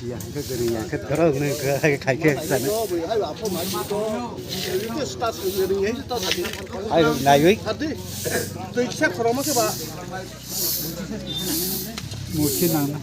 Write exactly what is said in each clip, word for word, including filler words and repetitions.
Yang ke gering, yang ke terang nih, ke, ke, ke, ke sana. Ayo, naik. Murti nang.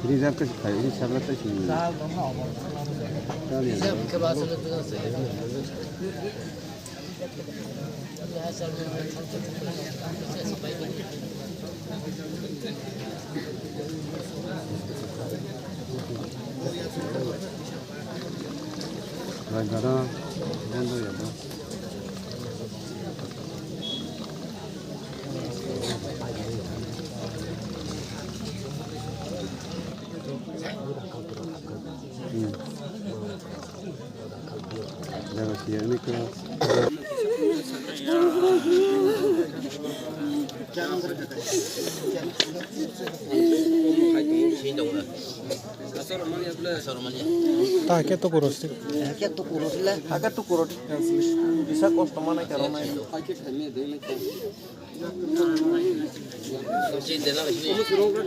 Reserve khe khai, reserve khe khai. Reserve khe ba aswk. Ta ke to kuros ti. Ke to kuros le. Ke to kuros. Bisa kosto mana karo nai.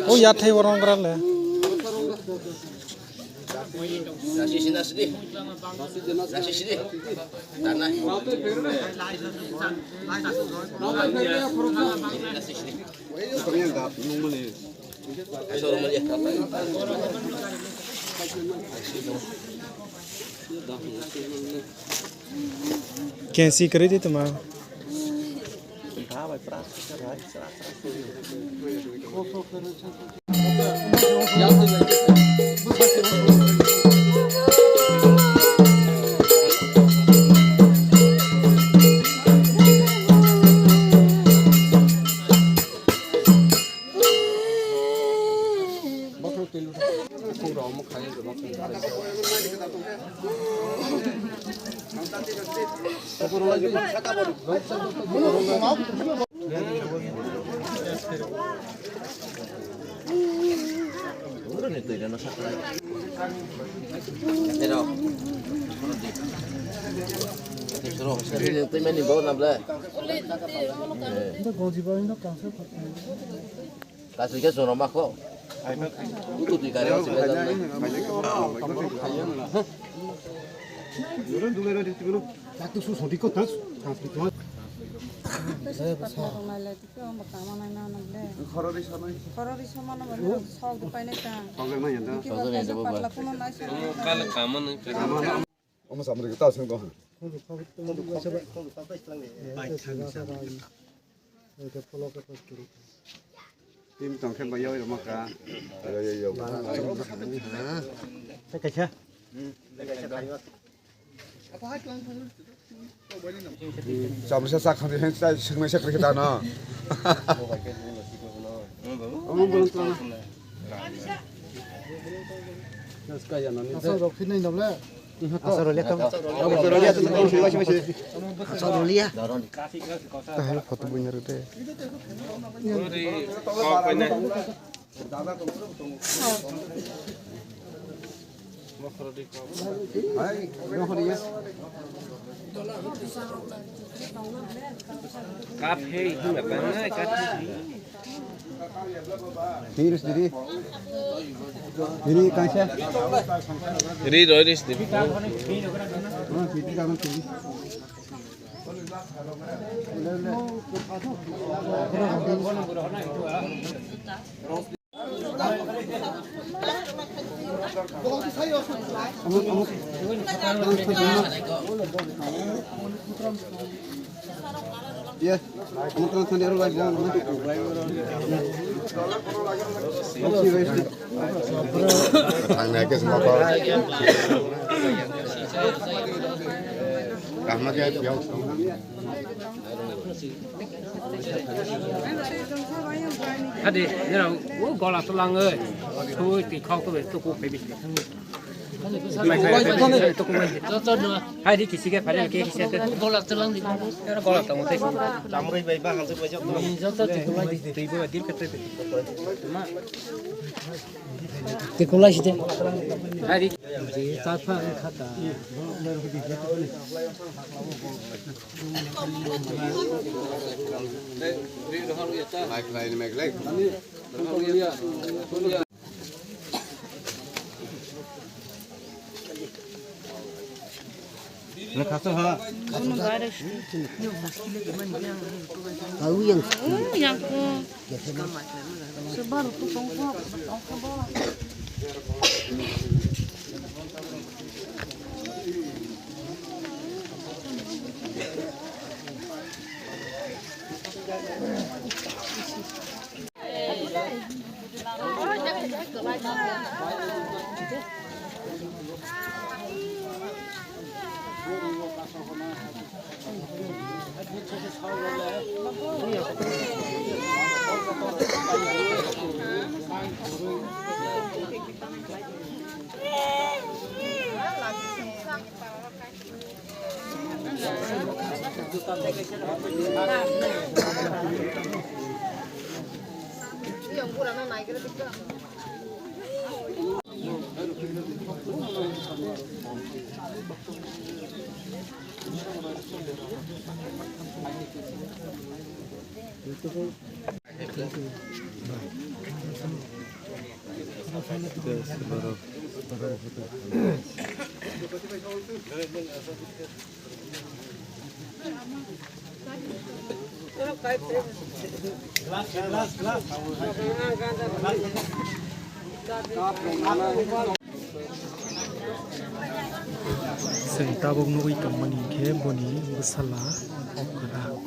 O yathai borong gra le. Kensi kari di tuma. Asli ke sono mako. Utu di kare asli ke. Omo samri kita sing doha. Tim tong khe bai yoi roma ka. Yo, yo, yo. Kaisa. Chamrisa sa khani hen sai sing mai sakri kita no. Omo bolong tong. Asal rok phinai nabla. Asal rok liya tamo. Asal rok liya. Tahai photo buina rute. Kap hei, hima bang nai, kap hei. Tiris diri. Diri kaisa. Ri roi ris diri. Oh, tiris kamu tiris. Ye, kamu terang sandi aru lagi. Ang naik ke semua kau. Rahmat ya, ya. Hadi, nirang, o gola tulang oi. Tui ti khok tu tu ku phebi. Mai khai phebi tu ku mai. Hai di kisi ke phale ke kisi ke. Gola tulang di. Gola tulang te. Lamroi bai ba hal tu bai jok. Ni jok tu ti ku mai di. Ti ku mai di. Ti ku mai di. Hai di. Ji ta pha khata. Chwng tabuk nugwi tongmani hinkhe boni bwsala kok kwrak.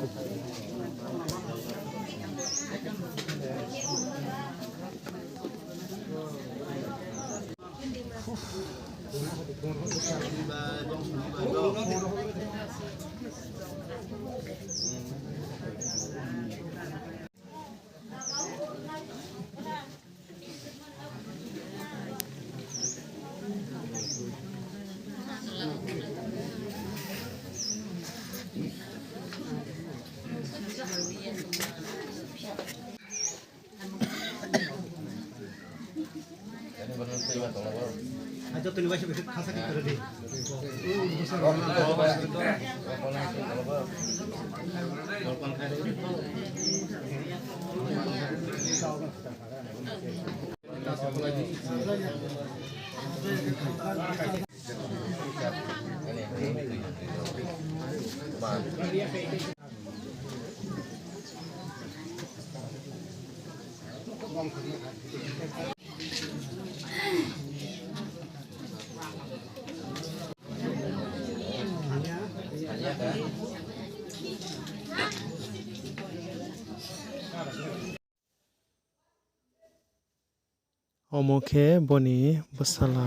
Omo khe boni bwsala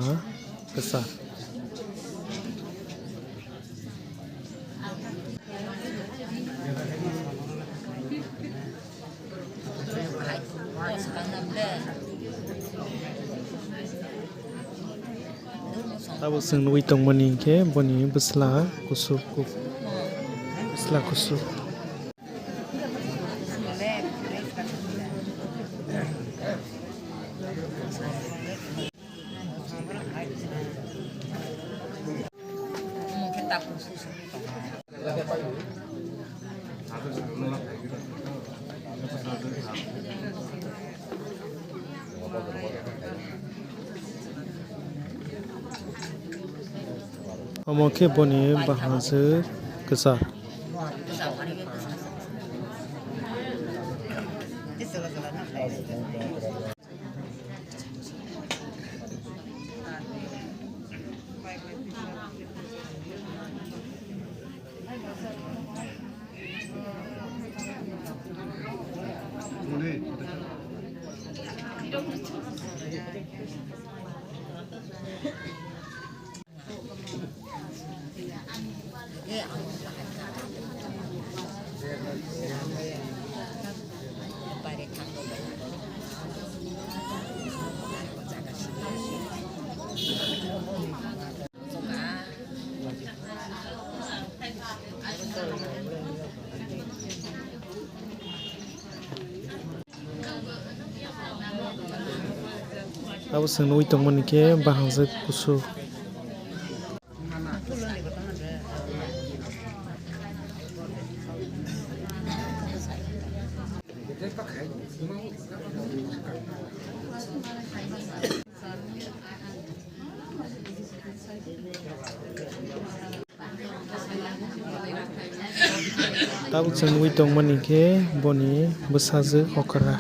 kwchar. Tabuk chwng nugwi tongmani hinkhe boni bwsla kusuk kuk, bwsla kusuk. Omo khe boni bahajwk kwchar. Abo chwng nugwi tongmani khe bahangjak kusu. Tabuk chwng nugwi tongmani khe boni bwsajwk okra.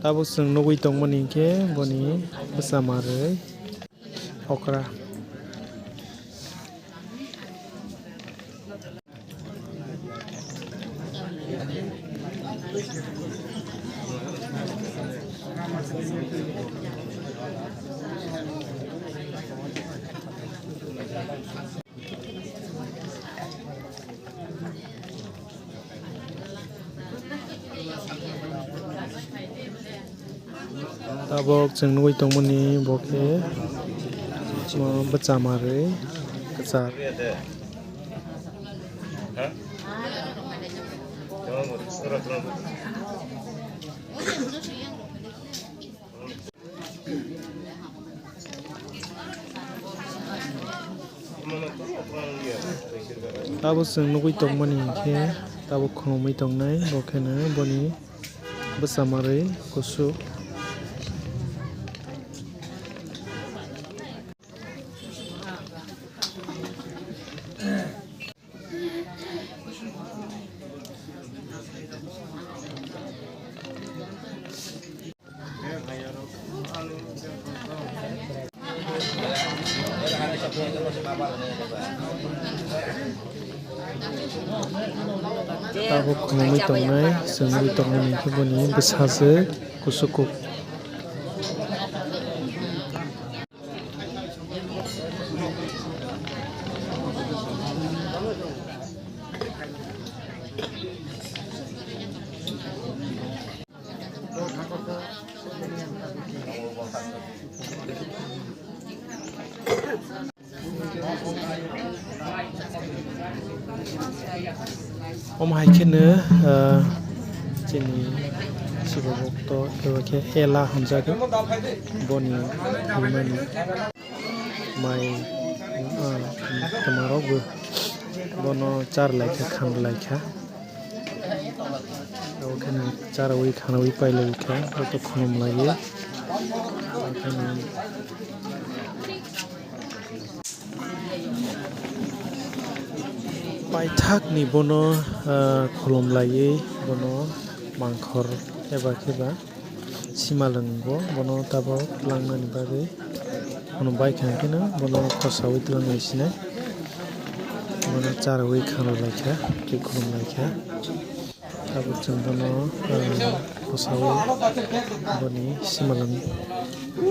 Tabuk chwng nugwi tongmani hinkhe boni bwsa manwi okra. Tabuk chwng nugwi tongmani bo khe bwsa manwi kwchar. Tabuk chwng nugwi tongmani hinkhe tabuk khulumwi tongnai, bo kheno boni bwsa manwi kusu. Tabuk khulumwi tongnai, chwngwi tongnai hinkhe boni bwsajwk kusu kuk. Omo hai kheno, ah, chini Shiba bhokto eba khe Ela hwnjago, boni thwimani mai, ah, twmarokbo bono char laikha, khan laikha. Abo kheno charaui khanaui pailai kha, joto khulum laiwi. Paithakni bono, ah, khulum laiwi bono mangkhor eba khe ba simalwngo bono tabok twlangnani bagwi. Bono bai kha hwnkhe no bono khosaui twlangnai sinai. Bono charaui khana lai kha, tei khulum lai kha. Tabuk chwng bono, ah, bwsao boni simalwng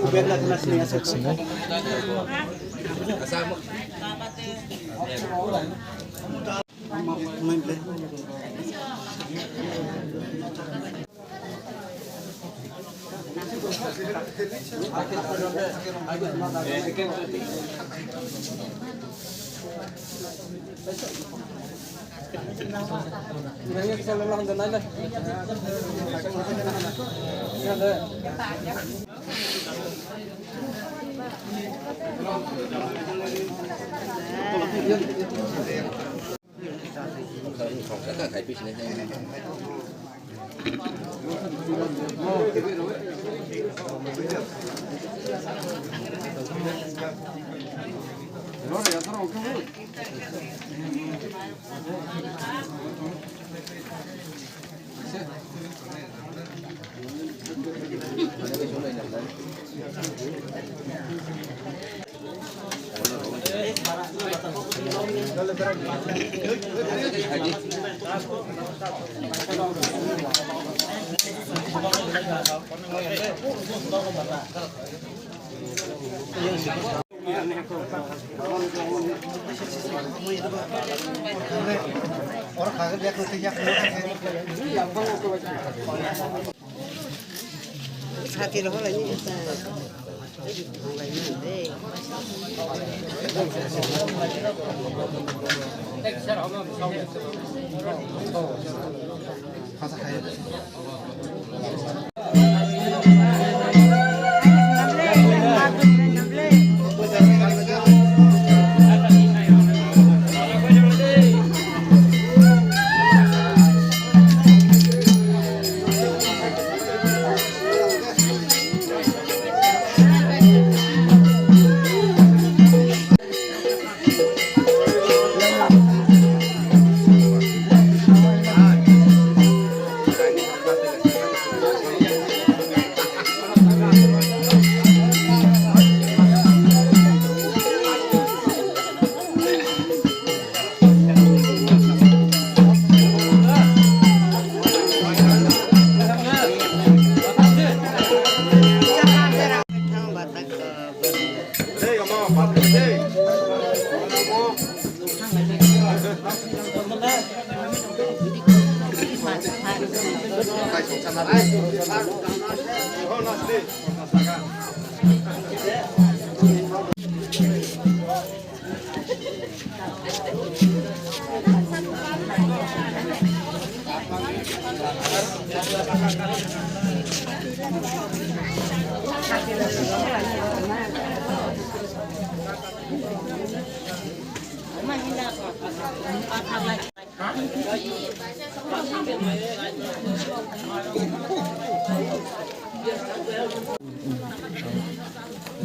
aro tini jak sinai.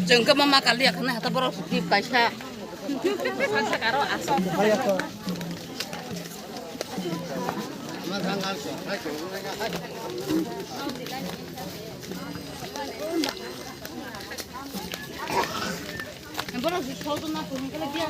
Chwng khe mama kaliya khna hata borok sukhi kaisa. Sansa karo aso. Borok sukhi na puni kala dia.